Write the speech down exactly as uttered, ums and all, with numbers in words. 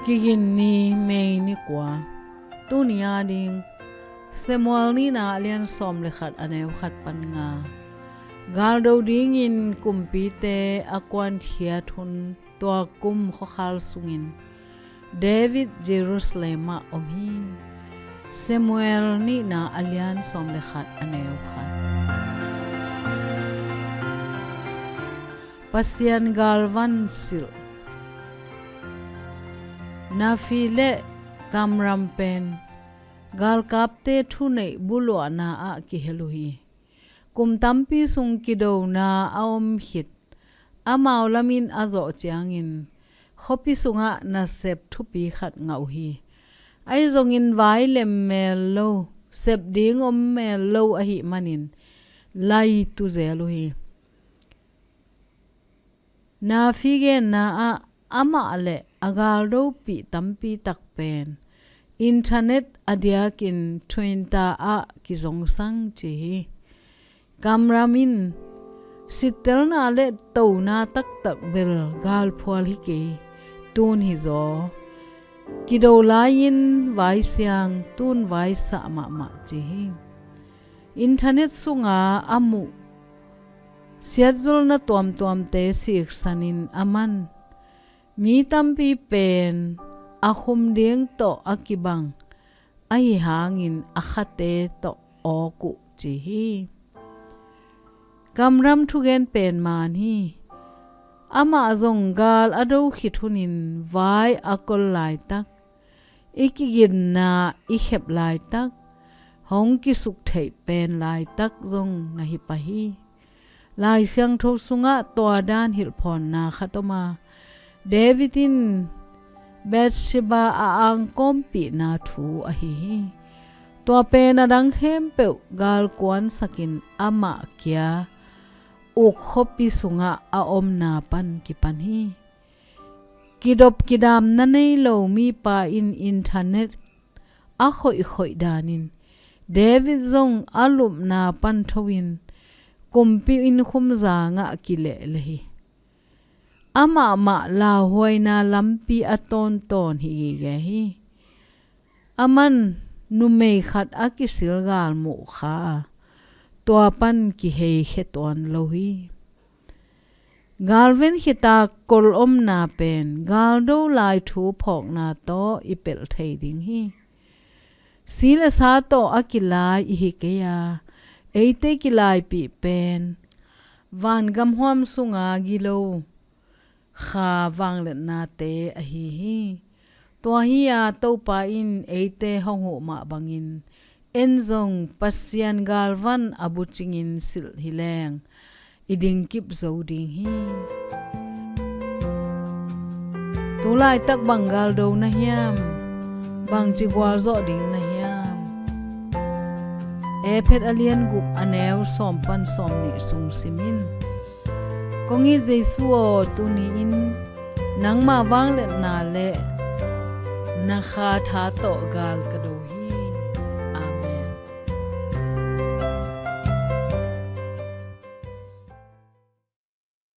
Kigin ni, May ni kua. Tuni a ding Samuel nihna a lian sawm le khat a neu khat pan nga. Galdo dingin kumpite a kuankhiat hun tua kum khuakhal sungin David Jerusalem ah om hi. Samuel nihna a lian sawm le khat a neu khat. Pasian galvan silh. Nafi le Kamram pen galkapte thuneih buluahna ah kihel uh hi. Kum tampi sung kidona a om khit, amau lamin a zawh ciangin khuapi sungah nasep thupi khat ngah uh hi. Ahi zongin vai lemmel lo, sep ding om mel lo ahih manin lai tu zel uh hi. Nafi genna ah amah le a galdopih tampi tak pen internet a diakin Twitter ah kizongsang ci hi. Kamram in sittelna le tona taktak bel galphual hi kei, tun hi zaw. Kido lai-in vaisiang, tun vaisah mahmah ci hi. Internet sunga a muh siatzolna tuamtuamte siksanin a man mi tampi pen a khum ding tawh a kibang ahi hangin a khate tawh awk uh ci hi. Kamram thugen pen man hi. Amah zong gal a do khit hunin vai a kol laitak, i kiginna i khep laitak, hong kisuktheih pen laitak zong na hi pah hi. Lai Siangtho sungah tua dan hilhphawnna khat om a, David in Bathsheba a angkawmpihna thu ahi hi. Tua pen a dang khempeuh galkuansakin amah kia uk khuapi sungah a omna pan kipan hi. Kidop kidamna nei lo mipa in internet a khoihkhoih danin David zong a lupna pan thoin kumpi innkhum zangah kilehleh hi. Amah mah lauhuaina lampi a tawntawn hi gige hi. A man numei khat a kisil gal muh kha a, tua pan kiheikhia tuan lo hi. Galven khita kol omna pen galdo lai thu phawkna tawh i pelh thei ding hi. Si le sa tawh a kilai i hi kei a, eite kilaipih pen vangam huam sunga gilo kha vangliatnate ahi hi. Tua hi-a Topa in eite hong huh mah bangin en zong Pasian galvan a bucingin silh hi leng i dingkip zo ding hi. Tu laitak bang galdo na hiam? Bangci gualzawh ding na hiam? Efet a lian guk a neu sawm pan sawm nih sung simin, kong it Jesu aw, tuni-in nangmah vangliatna le na kha tha tawh gal ka do